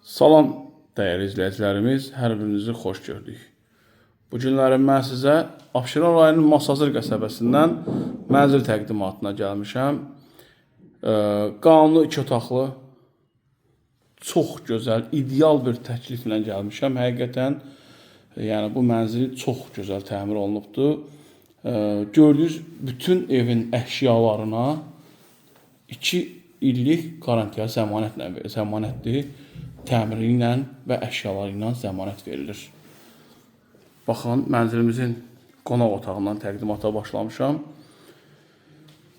Salam dəyərli izləyicilərimiz, hər birinizi xoş gördük. Bu günləri mən sizə Abşeron rayonunun Masazır qəsəbəsindən mənzil təqdimatına gəlmişəm. Qanuni iki otaqlı, çox gözəl, ideal bir təkliflə gəlmişəm. Həqiqətən, yəni bu mənzil çox gözəl təmir olunubdur. Gördüyünüz bütün evin əşyalarına 2 illik qarantiya zəmanətlə zəmanətdir. Təmiri ilə və əşyaları ilə zəmanət verilir. Baxın, mənzilimizin qonaq otağından təqdimata başlamışam.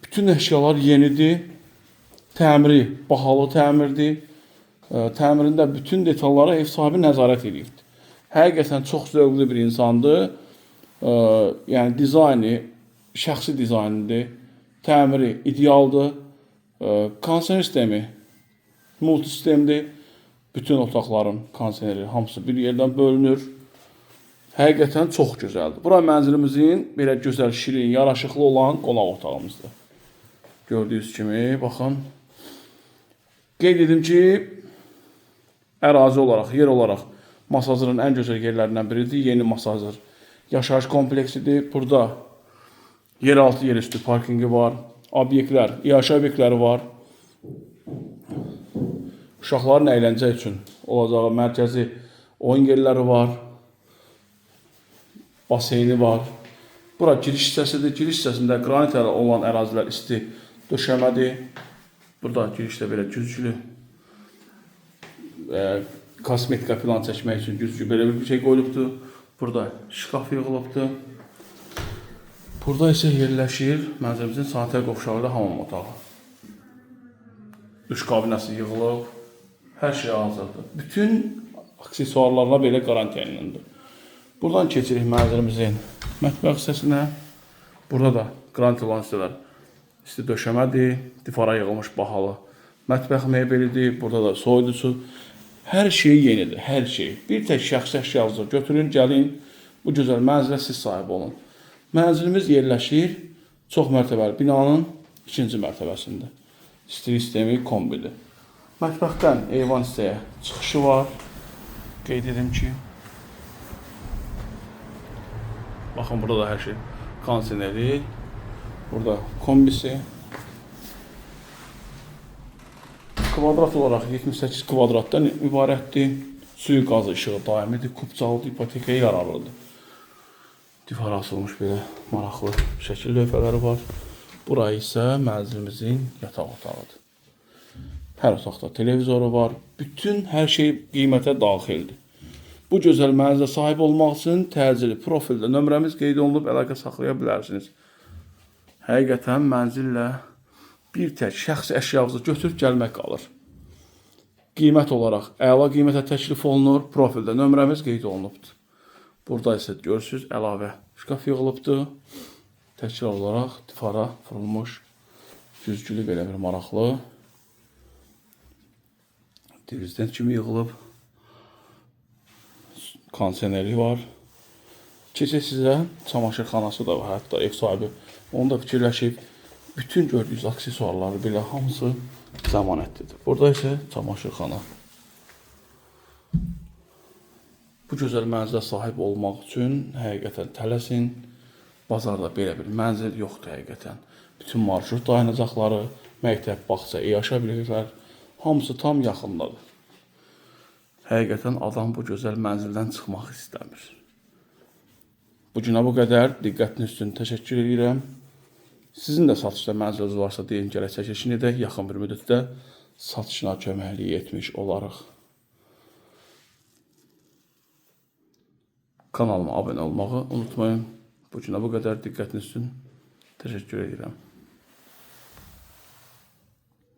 Bütün əşyalar yenidir. Təmiri bahalı təmirdir. Təmirində bütün detallara ev sahibi nəzarət edibdir. Həqiqətən çox zövqlü bir insandır. Yəni dizaynı şəxsi dizaynıdır. Təmiri idealdır. Kondisioner sistemi multisistemdir. Bütün otaqların kondisioneri hamısı bir yerdən bölünür. Həqiqətən çox gözəldir. Bura mənzilimizin belə gözəl, şirin, yaraşıqlı olan qonaq otağımızdır. Gördüyünüz kimi, baxın. Qeyd edim ki, ərazi olaraq, yer olaraq Masazırın ən gözəl yerlərindən biridir. Yeni Masazır yaşayış kompleksidir. Burada yeraltı, yerüstü parkinqi var. Obyektlər, iaşə obyektləri var. Uşaqların əyləncə üçün olacağı mərkəzi oyun yerləri var. Baseyni var. Bura giriş hissəsidir. Giriş hissəsində qranit olan ərazilər isti döşəmədir. Burada girişdə belə güzgülü kosmetika plan çəkmək üçün güzgü belə bir şey qoyulubdur. Burada şkaf yığılıbdır. Burada isə yerləşir mənzilimizin sanitar qovşağı ilə hamam otağı. Duş kabinəsi yığılıb. Hər şey hazırdır. Bütün aksesuarlarla belə qarantiya iləndir. Buradan keçirik mənzilimizin mətbəx hissəsinə. Burada da qranit olan hissələr isti döşəmədir, divara yığılmış bahalı mətbəx mebelidir. Burada da soyuducu. Hər şey yenidir, hər şey. Bir tək şəxsi əşyanızı götürün, gəlin bu gözəl mənzilə siz sahib olun. Mənzilimiz yerləşir çox mərtəbəli binanın ikinci mərtəbəsində. İstilik sistemi kombidir. Mətbəxdən eyvan hissəyə çıxışı var. Qeyd edim ki, baxın burada da hər şey kondisioneri, burada kombisi. Kvadrat olaraq 78 kvadratdan ibarətdir. Suyu, qazı, işığı daimidir, kubcalıdır, ipotekaya yararlıdır. Divara asılmış belə maraqlı şəkil lövhələri var. Bura isə mənzilimizin yataq otağıdır. Hər otaqda televizoru var. Bütün hər şey qiymətə daxildir. Bu gözəl mənzilə sahib olmaq üçün təcili profildə nömrəmiz qeyd olunub, əlaqə saxlaya bilərsiniz. Həqiqətən mənzillə bir tək şəxsi əşyanızı götürüb gəlmək qalır. Qiymət olaraq əla qiymətə təklif olunur. Profildə nömrəmiz qeyd olunubdur. Burada isə görürsüz əlavə şkaf yığılıbdır. Təkrar olaraq divara vurulmuş güzgülü belə bir maraqlı prezident kimi yığılıb. Kondisioneri var. Keçək sizə çamaşırxanası da var. Hətta ev sahibi onu da fikirləşib. Bütün gördüyünüz aksesuarları belə hamısı zəmanətlidir. Burada isə çamaşırxana. Bu gözəl mənzilə sahib olmaq üçün həqiqətən tələsin. Bazarda belə bir mənzil yoxdur həqiqətən. Bütün marşrut dayanacaqları, məktəb, bağça, iaşə obyektlər hamısı tam yaxındadır. Həqiqətən adam bu gözəl mənzildən çıxmaq istəmir. Bu günə bu qədər. Diqqətiniz üçün təşəkkür edirəm. Sizin də satışda mənziliniz varsa deyin gələk çəkilişini edək. Yaxın bir müddətdə satışına köməklik etmiş olarıq. Kanalıma abunə olmağı unutmayın. Bu günə bu qədər. Diqqətiniz üçün təşəkkür edirəm.